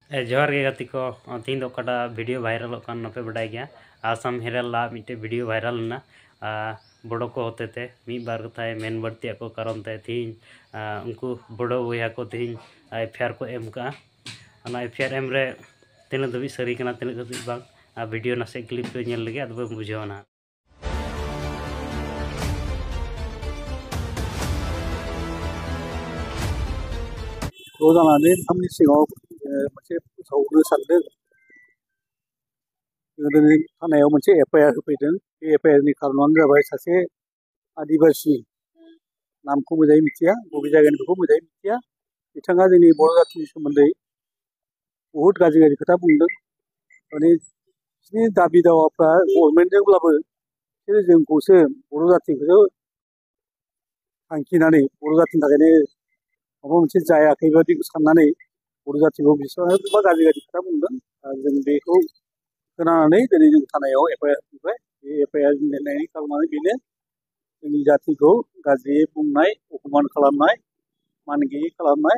जोहार गे गति को तीन दो कटा वीडियो वायरल नपे बड़ाई गया आसाम हेरल ला मिट्टे वीडियो वायरल ना बड़ो को होते थे मी बार कथा मेन बढ़ती को कारण ते तीन उनको बड़ो वया को तीन एफआईआर को एम का एफआईआर एम रे तीन दबी सरी कना तीन दबी बांग वीडियो नासे क्लिप को नेल लगे अदब बुझाव ना जानानै नोंथांमोननि सिगाङाव मोनसे फोसावनो सानदों जोङो दिनै थानायाव मोनसे एफआईआर होफैदों बे एफआईआरनि खारनानो जाबाय सासे आदिबासि नामखौ मोजाङै मिथिया बबे जायगानि बेखौ मोजाङै मिथिया बिथाङा जोंनि बर' जातिनि सोमोन्दै बहुद गाज्रि गाज्रि खोथा बुंदों माने बिसोरनि दाबि दावाफ्रा गभर्नमेन्टजोंब्लाबो बिसोरो जोंखौसो बर' जातिखौसो थांखिनानै बर' जातिनि थाखायनो माबा मोनसे जायाखै बायदि साननानै बर' जातिखौ बिसोरो गोबां गाज्रि गाज्रि खोथा बुंदों जों बेखौ खोनानानै दिनै जों थानायाव एफआईआर होबाय बे एफआईआर लिरनायनि खारनानो बेनो जोंनि जातिखौ गाज्रियै बुंनाय अपमान खालामनाय मान गैयै खालामनाय